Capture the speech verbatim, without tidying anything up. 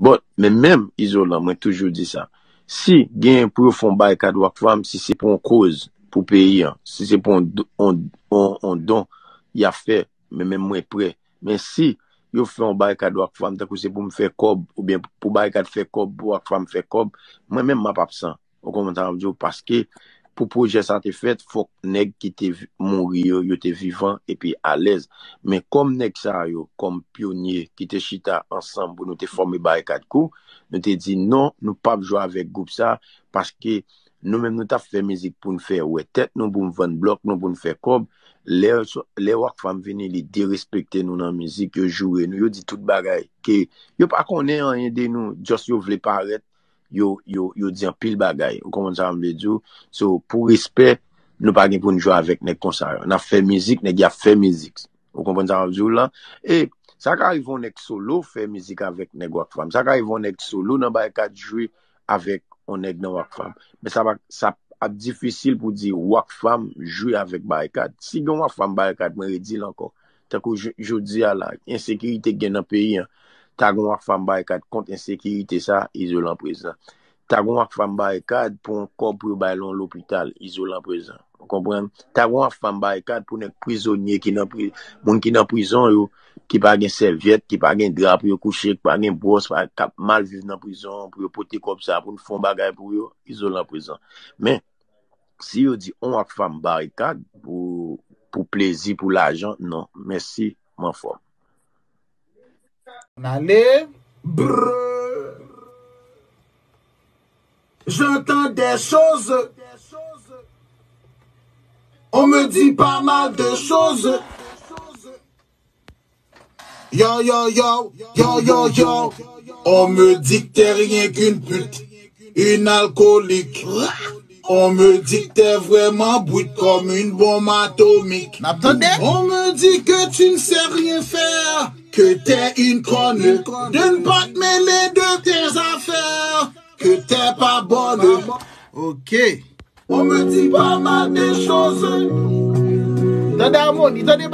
But, men menm Izolan, mwen toujou di sa. Si genyen pou yo fè yon barikad Rockfam, si se pou yon koz pou peyi an, si se pou yon, yon, yon, yon don y ap fè, men menm mwen prè. Men si yo fè yon barikad Rockfam, tankou se pou m fè kòb, oubyen pou barikad fè kòb, pou Rockfam fè kòb, mwen menm m ap absan. Ou konprann sa m ap di w? Paske pou pwojè sa te fèt, fòk nèg ki te vi- mouri yo, yo te vivan epi alèz. Men kòm nèg sa yo, kòm pyonye ki te chita ansanm pou nou te fòme Barikad Crew, nou te di non, nou p ap jwe avèk gwoup sa, paske nou menm nou t ap fè mizik pou n fè wè tèt nou, pou n vann blòk nou, pou n fè kòb. Lè, lè Rockfam vini, li derespekte nou nan mizik, yo joure nou, yo di tout bagay, ke yo pa konnen anyen de nou, just yo vle parèt, yo, yo, yo di anpil bagay. Ou konprann sa m vle di w? So, pou respè, nou pa gen pou n jwe avèk nèg konsa yo. N ap fè mizik, nèg y ap fè mizik. Ou konprann sa m ap di w la? E sa ka rive yon nèg solo fè mizik avèk nèg Rockfam. Sa ka rive yon nèg solo nan Barikad jwe avèk yon nèg nan Rockfam. Men sa pa, sa ap difisil pou di Rockfam jwe avèk Barikad. Si gen yon Rockfam Barikad, mwen redi l ankò. Tankou j- jodi a la, ensekirite k gen nan peyi an. Ta gen yon Rockfam Barikad kont ensekirite sa, Izolan prezan. Ta gen yon Rockfam Barikad pou yon kòb pou yo bay l yon lopital, Izolan prezan. Ou konprann? Ta gen yon Rockfam Barikad pou nèg prizonye ki nan pri- moun ki nan prizon yo, ki pa gen sèvyèt, ki pa gen dra pou yo kouche, ki pa gen bwòs, pa, k ap mal viv nan prizon, pou yo pote kòb sa, pou n fè yon bagay pou yo, Izolan prezan. Men, si yo di yon Rockfam Barikad pou, pou plezi, pou lajan, non. Mèsi, m anfòm. N ale. Brr. J'entends des choses. On me dit pas mal de choses. Yo, yo, yo, yo, yo, yo. On me dit que t'es rien qu'une pute, une alcoolique. On me dit que t'es vraiment brute comme une bombe atomique. N ap tande. On me dit que tu ne sais rien faire, que t'es une conne, de ne pas te mêler de tes affaires, que t'es pas bonne. Ok. On me dit pas mal de choses. Tande amoni, tande